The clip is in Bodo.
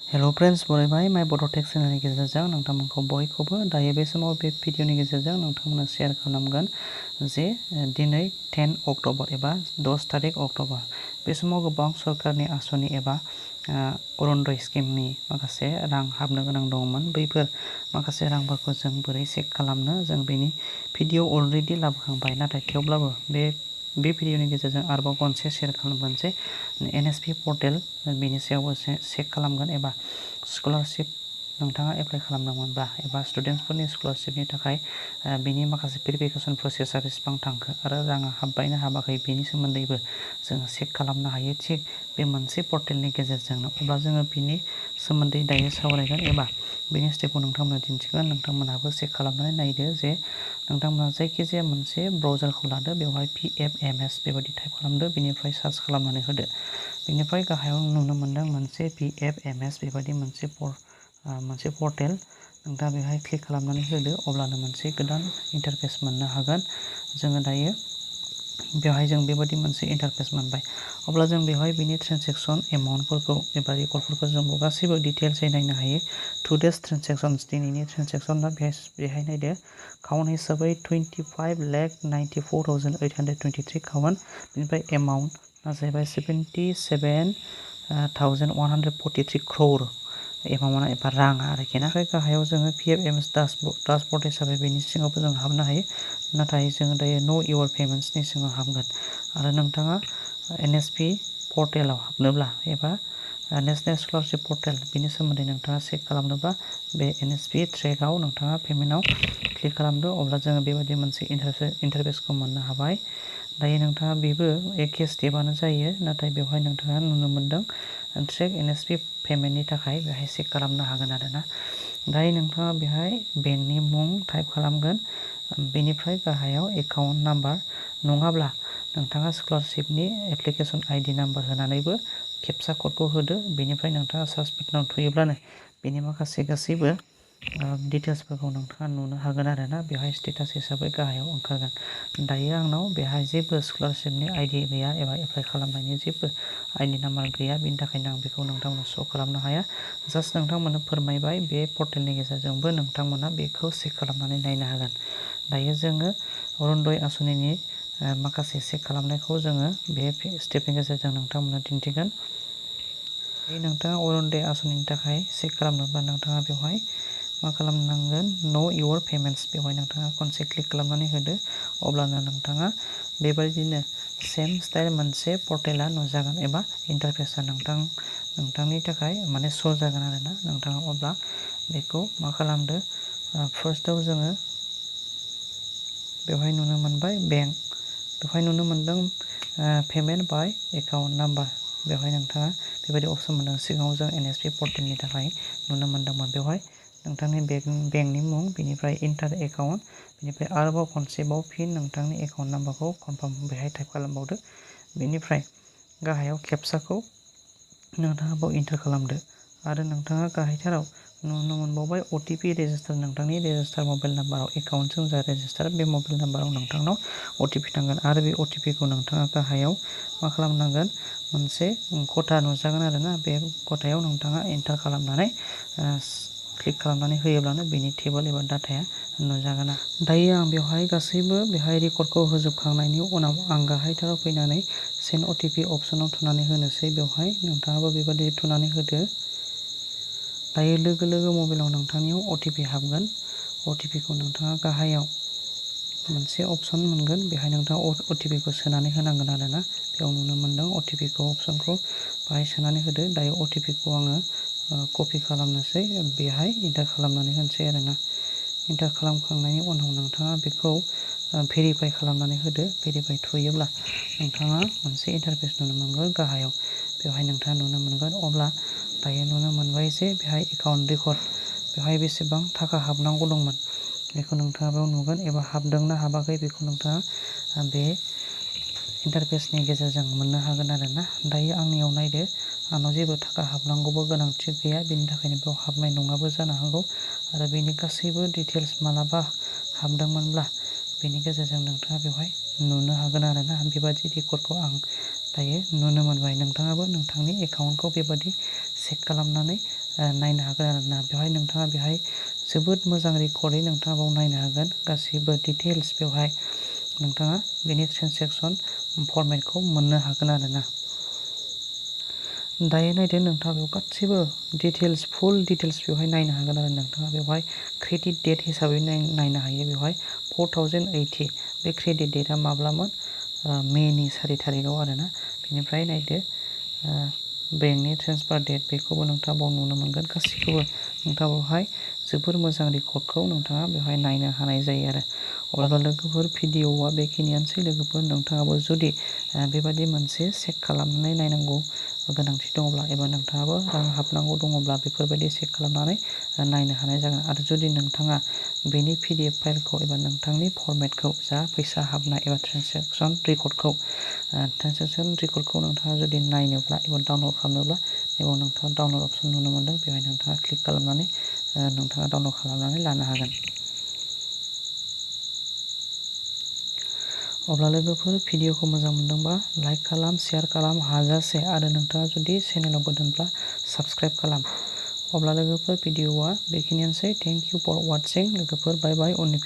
हेलो फ्रेंड्स बरायबाय माय बड' टेक चेनेलनि गेजेरजों नोंथांमोनखौ बयखौबो दायो बे समाव बे भिडिअनि गेजेरजों नोंथांमोननो शेयार खालामगोन जे दिनै 10 अक्ट'बर एबा 10 तारिख अक्ट'बर बे समाव गोबां सरकारनि आसनि एबा orundoi स्किमनि माखासे रां हाबनो गोनां दंमोन। बैफोर माखासे रांफोरखौ जों बोरै चेक खालामनो जों बेनि भिडिअ अलरेडि लाबोखांबाय, नाथाय थेवब्लाबो बे भिडिअनि गेजेरजों आरोबाव खनसे शेयार खालामगोन जे एनएसपि पर्टेल बेनि सायावबो चेक खालामगोन एबा स्कलारशिप नोंथाङा एप्लाइ खालामदोंमोनब्ला एबा स्टुडेन्टसफोरनि स्कलारशिपनि थाखाय बिनि माखासे भेरिफिकेसन प्रसेसा बेसेबां थांखो आरो राङा हाबबायना हाबाखै बेनि सोमोन्दैबो जोङो चेक खालामनो हायो थिग बे मोनसे पर्टेलनि गेजेरजोंनो। अब्ला जोङो बिनि सोमोन्दै दायो सावरायगोन एबा बेनि स्टेपखौ नोंथांमोननो दिन्थिगोन। नोंथांमोनहाबो चेक खालामनानै नायदो जे नोंथांमोना जायखिजाया मोनसे ब्राउजारखौ लादो, बेवहाय PFMS बेबायदि टाइप खालामदो, बेनिफ्राय सार्च खालामनानै होदो। बेनिफ्राय गाहायाव नुनो मोनदों मोनसे PFMS बेबायदि मोनसे पर्टेल। नोंथाङा बेवहाय क्लिक खालामनानै होदो, अब्लानो मोनसे गोदान इन्टारफेस मोननो हागोन। जोङो दायो बेवहाय जों बेबायदि मोनसे इन्टारफेस मोनबाय। अब्ला जों बेवहाय बिनि ट्रेन्जेकसन एमाउन्टफोरखौ एबा रेकर्डफोरखौ जों गासैबो डिटेल्सै नायनो हायो। टुडेस ट्रेन्जेकसन्स दिनैनि ट्रेन्जेकसना बेहाय नायदो काउन्ट हिसाबै 25,94,823 काउन्ट। बेनिफ्राय एमाउन्टआ जाहैबाय 77,143 crore एमाउन्टआ एबा राङा आरोखि ना। ओमफ्राय गाहायाव जोङो PFMS डासबर्ड हिसाबै बेनि सिङावबो जों हाबनो हायो, नाथाय जोङो दायो नो इउर पेमेन्ट्सनि सिङाव हाबगोन। आरो नोंथाङा एनएसपि पर्टेलाव हाबनोब्ला एबा नेशनेल स्कलारशिप पर्टेल बेनि सोमोन्दै नोंथाङा चेक खालामनोबा बे एनएसपि ट्रेकआव नोंथाङा पेमेन्टआव क्लिक खालामदो, अब्ला जोङो बेबायदि मोनसे इन्टारफेसखौ मोननो हाबाय। दायो नोंथाङा बेबो एखे स्टेपआनो जायो, नाथाय बेवहाय नोंथाङा नुनो मोनदों ट्रेक एनएसपि पेमेन्टनि थाखाय बेहाय चेक खालामनो हागोन आरोना। दायो नोंथाङा बेहाय बेंकनि मुं टाइप खालामगोन, बेनिफ्राय गाहायाव एकाउन्ट नाम्बार नङाब्ला नोंथाङा स्कलारशिपनि एप्लिकेसन आइडि नाम्बार होनानैबो केपचा क'डखौ होदो। बेनिफ्राय नोंथाङा सार्च बाटनाव थुयोब्लानो बेनि माखासे गासैबो डिटेल्सफोरखौ नोंथाङा नुनो हागोन आरोना। बेवहाय स्टेटास हिसाबै गाहायाव ओंखारगोन। दायो आंनाव बेहाय जेबो स्कलारशिपनि आइडि गैया एबा एप्लाइ खालामनायनि जेबो आइडि नाम्बार गैया, बेनि थाखायनो आं बेखौ नोंथांमोननो श' खालामनो हाया। जास्ट नोंथांमोननो फोरमायबाय बे पर्टेलनि गेजेरजोंबो नोंथांमोना बेखौ चेक खालामनानै नायनो हागोन। दायो जोङो orundoi आसनिनि माखासे चेक खालामनायखौ जोङो बे स्टेपनि गेजेरजों नोंथांमोननो दिन्थिगोन। नोंथाङा orundoi आसनिनि थाखाय चेक खालामनोब्ला नोंथाङा बेवहाय मा खालामनांगोन, नो इउर पेमेन्ट्स बेवहाय नोंथाङा खनसे क्लिक खालामनानै होदो, अब्लानो नोंथाङा बेबायदिनो सेम स्टाइल मोनसे पर्टेला नुजागोन एबा इन्टारफेसआ नोंथांनि थाखाय माने श' जागोन आरोना। नोंथाङा अब्ला बेखौ मा खालामदो, फार्स्टआव जोङो बेवहाय नुनो मोनबाय बेंक, बेवहाय नुनो मोनदों पेमेन्ट बाय एकाउन्ट नाम्बार, बेवहाय नोंथाङा बेबायदि अपसन मोनदों। सिगाङाव जों एनएसपि पर्टेलनि थाखाय नुनो मोनदोंमोन। बेवहाय नोंथांनि बेंकनि मुं, बेनिफ्राय इन्टार एकाउन्ट, बेनिफ्राय आरोबाव खनसेबाव फिन नोंथांनि एकाउन्ट नाम्बारखौ कनफार्म बेहाय टाइप खालामबावदो। बेनिफ्राय गाहायाव केपचाखौ नोंथाङा बाव इन्टार खालामदो आरो नोंथाङा गाहायथाराव नुनो मोनबावबाय OTP रेजिस्टार। नोंथांनि रेजिस्टार मबाइल नाम्बाराव एकाउन्टजों जा रेजिस्टार बे मबाइल नाम्बाराव नोंथांनाव OTP थांगोन आरो बे OTPखौ नोंथाङा गाहायाव मा खालामनांगोन, मोनसे खथा नुजागोन आरोना। बे खथायाव नोंथाङा एन्टार खालामनानै क्लिक खालामनानै होयोब्लानो बेनि टेबोल एबा डाटाया नुजागोन। दायो आं बेवहाय गासैबो बेहाय रेकर्डखौ होजोबखांनायनि उनाव आं गाहायथाराव फैनानै सेन्ड OTP अपसनाव थुनानै होनोसै। बेवहाय नोंथाङाबो बेबायदि थुनानै होदो। दायो लोगो लोगो मबाइलाव नोंथांनियाव OTP हाबगोन। OTPखौ नोंथाङा गाहायाव मोनसे अपसन मोनगोन, बेहाय नोंथाङा OTPखौ सोनानै होनांगोन आरोना। बेयाव नुनो मोनदों OTPखौ अपसनखौ बाहाय सोनानै होदो। दायो OTPखौ आङो कपि खालामनोसै, बेहाय इन्टार खालामनानै होनोसै आरोना। इन्टार खालामखांनायनि उनाव नोंथाङा बेखौ भेरिफाइ खालामनानै होदो। भेरिफाइ थुयोब्ला नोंथाङा मोनसे इन्टारफेस नुनो मोनगोन गाहायाव, बेवहाय नोंथाङा नुनो मोनगोन। अब्ला दायो नुनो मोनबाय जे बेहाय एकाउन्ट रेकर्ड, बेवहाय बेसेबां थाखा हाबनांगौ दंमोन बेखौ नोंथाङा बेयाव नुगोन, एबा हाबदोंना हाबाखै बेखौ नोंथाङा बे इन्टारफेसनि गेजेरजों मोननो हागोन आरोना। दायो आंनियाव नायदो, आंनाव जेबो थाखा हाबनांगौबो गोनांथि गैया, बेनि थाखायनो बेयाव हाबनाय नङाबो जानो हागौ। आरो बेनि गासैबो डिटेल्स मालाबा हाबदोंमोनब्ला बेनि गेजेरजों नोंथाङा बेवहाय नुनो हागोन आरोना। बेबादि रेकर्डखौ आं दायो नुनो मोनबाय। नोंथाङाबो नोंथांनि एकाउन्टखौ बेबादि चेक खालामनानै नायनो हागोन आरोना। बेवहाय नोंथाङा बेहाय जोबोद मोजां रेकर्डै नोंथाङा बेयाव नायनो हागोन। गासैबो डिटेल्स बेवहाय नोंथाङा बेनि ट्रेन्जेकसन फरमेटखौ मोननो हागोन आरोना। दायो नायदो नोंथाङा बेयाव गासैबो डिटेल्स फुल डिटेल्स बेवहाय नायनो हागोन आरो नोंथाङा बेवहाय क्रेडिट डेट हिसाबै नायनो हायो। बेवहाय 4080 बे क्रेडिट डेटआ माब्लामोन? मेनि 4 थारिखआव आरोना। बेनिफ्राय नायदो बेंकनि ट्रेन्सफार डेट बेखौबो नोंथाङा बाव नुनो मोनगोन। गासैखौबो नोंथाङा बेवहाय जोबोर मोजां रेकर्डखौ नोंथाङा बेवहाय नायनो हानाय जायो आरो। अब्ला लोगोफोर भिडिअ'आ बेखिनियानोसै। लोगोफोर नोंथाङाबो जुदि बेबादि मोनसे चेक खालामनानै नायनांगौ गोनांथि दङब्ला एबा नोंथाङाबो रां हाबनांगौ दङब्ला बेफोरबायदि चेक खालामनानै नायनो हानाय जागोन। आरो जुदि नोंथाङा बेनि PDF फाइलखौ एबा नोंथांनि फरमेटखौ जा फैसा हाबनाय एबा ट्रेन्जेकसन रेकर्डखौ नोंथाङा जुदि नायनोब्ला एबा डाउनलड खालामनोब्ला बेयाव नोंथाङा डाउनलड अपसन नुनो मोनदों। बेवहाय नोंथाङा क्लिक खालामनानै नोंथाङा डाउनलड खालामनानै लानो हागोन। अब्ला लोगोफोर भिडिअखौ मोजां मोनदोंबा लाइक खालाम, शेयार खालाम हाजासे आरो नोंथाङा जुदि चेनेलाव गोदानब्ला साबस्क्राइब खालाम। अब्ला लोगोफोर भिडिअआ बेखिनियानोसै। Thank you for watching. लोगोफोर बाय बाय। उननि